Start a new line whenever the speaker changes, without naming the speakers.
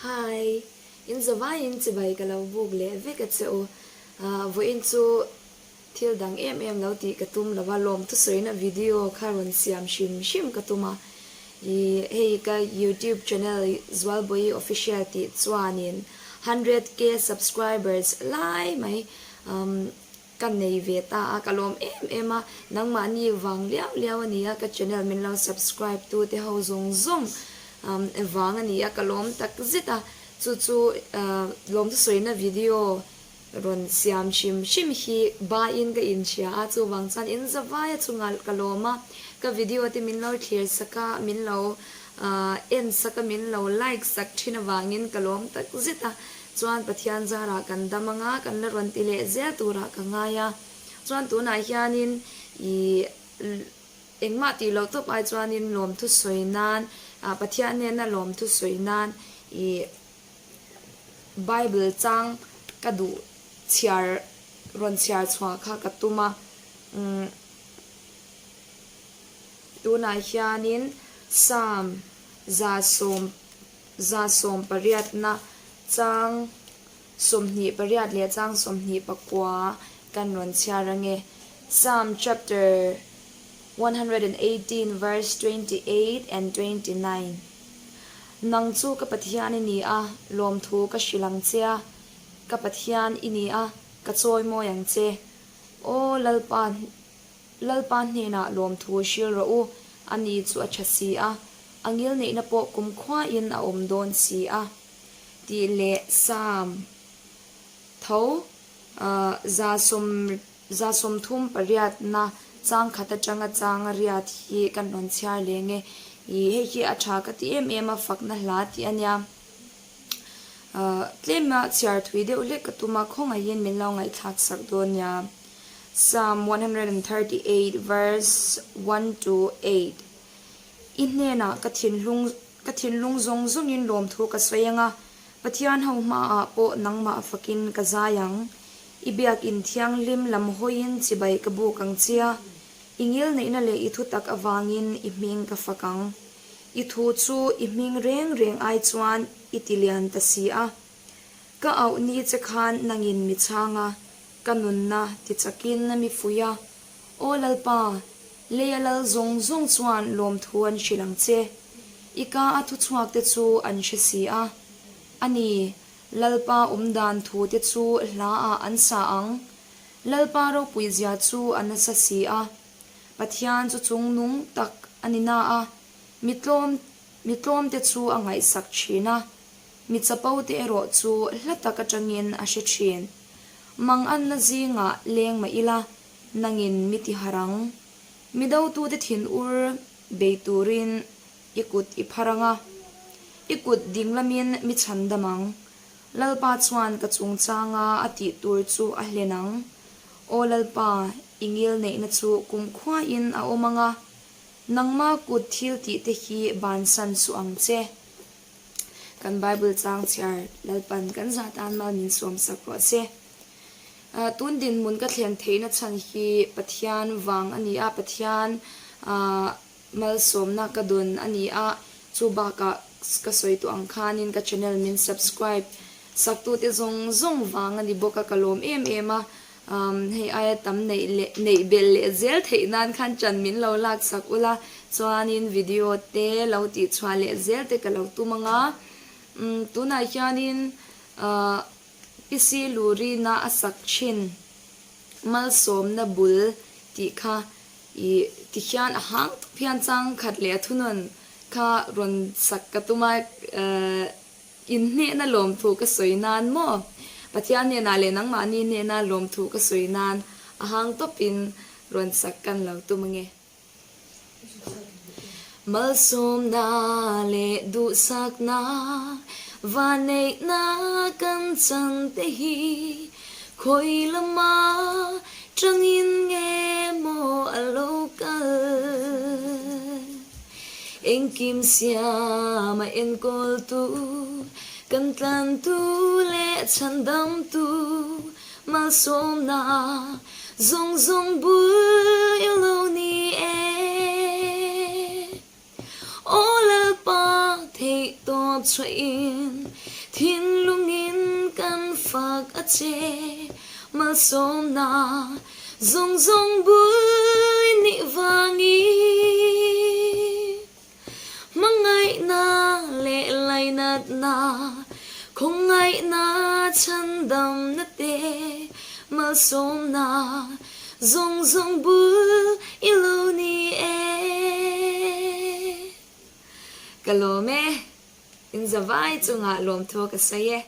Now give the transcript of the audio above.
Hi, in zavaiin chibai ka lo buk leh vek a che u. Vawiin chu thil dang em em lo tih ka tum lo a, lawmthu sawina video kha rawn siam hrim hrim ka tum a. Ih hei ka YouTube channel Zualbawi Official tih chuanin 100k subscribers lai mai umm Ka nei ve ta a, ka lawm em em a, nangmahni vang liau liau a ni a, ka channel min lo subscribe tu te ho zawng zawng vang a ni a, ka lawm tak zet a, chu chu lawmthu sawina video rawn siam hrim hrim hi baiin ka inhria a, chuvang chuan in zavaia chungah ka lawm a, ka video te min lo thlir sak a, min lo en sak a, min lo like sak thin avangin ka lawm tak zet a. Chuan Pathian zarah kan dam anga kan la rawn ti leh zel turah ka ngai a. Chuan tunah hianin ih engmah tih loh tawp ai chuanin lawmthu sawi nan ah Pathian hnena lawmthu sawi nan ih Bible chang ka duh chhiar rawn chhiar chhuah kha ka tum a. Umm tunah hianin Psalm 110 180na chang 28 leh chang 29 kan rawn chhiar ange. Psalm chapter 118 verse 28 and 29 Nang chu ka Pathian i ni a, lawmthu ka hrilh ang che a, ka Pathian i ni a, ka chawimawi ang che. Aw Lalpa, Lalpa hnenah lawmthu hril rawh u, ani chu a tha si a, a ngilneihna pawh kumkhuain a awm dawn si a, tih leh Psalm tho 138na chang khat atanga changa riat hi kan rawn chhiar leng e. Ih hei hi a tha ka ti em em a, fakna hla tih a nia. Tlema chhiar thui deuh hlek ka tum a, khawngaihin min lo ngaihthlak sak dawn nia. Psalm 138 verse 1 to 8 I hnenah ka thinlung ka thinlung zawng zawngin lawmthu ka sawi ang a, Pathian ho hmaah pawh nangmah fakin ka zai ang. I biakin thianghlim lam hawiin chibai ka buk ang chia, i ngilneihna leh i thutak avangin i hming ka fak ang. I thu chu i hming reng reng ai chuan i ti lian ta si a. Ka auh ni che khan nangin mi chhang a, Ka nunna ti chakin a mi fuih a, Aw Lalpa, leia lal zawng zawng chuan lawmthu an hrilh ang che. I ka a thuchhuak te chu an hre si a. A ni, Lalpa awm dan thu te chu hla ah an sa ang. Lalpa ropui zia chu a nasa si a. Pathian chu chungnung tak a ni na a, mi tlawm mi tlawm te chu a ngaihsak thin a. Mi chapo te erawh chu hla tak atangin a hre thin. Manganna zingah leng mah ila, nangin mi ti harh ang. Mi dotute thinur bei turin i kut i phar ang a, i kut ding lamin mi chhan dam ang. Lalpa chuan ka chungchanga a tih tur chu a hlen ang. Aw Lalpa, i ngilneihna chu kumkhuain a awm ang a, nangma kut thil tihte hi bansan suh ang che. Kan Bible chang chhiar Lalpan kan zah tan mal min suam sak rawh se. Tun dinhmun ka thlen theihna chhan hi Pathian vang a ni a, Pathian malsawmna ka dawn a ni a, chu bakah ka sawi tawh ang khanin ka channel min subscribe saktute zawng zawng vang a ni bawk a, ka lawm em em a. Hei aia tam neih leh neih belh leh zel theih nan khan chan min lo lak sak ula, chuanin video te lo tih chhuah leh zel te ka lo tum ang a. Tunah hianin PC Lurina a sak thin Malsawmna bul tih kha ih tikhian a hang tawp hian chang khat leh a thunawn kha rawn sak ka tum a. Inhnehna lawmthu ka sawi nan maw? Pathian hnenah leh nangmahni hnehna lawmthu ka sawi nan a hang tawpin rawn sak kan lo tum ange. Malsawmna leh duhsakna vanneihna kan chan te hi khawi lama tangin nge maw a lo kal? Engkim siam a enkawltu, kan tlantu leh chhandamtu malsawmna zawng zawng bul i lo ni e. Aw Lalpa theih tawp. Aw chhuahin thinlungin kan fak a che, malsawmna zawng zawng bul i nih vangin. Hmangaihna leh lainatna, khawngaihna chhandamna te, malsawmna zawng zawng bul i lo ni e. Ka lawm e, in zavai chungah lawmthu ka sawi e.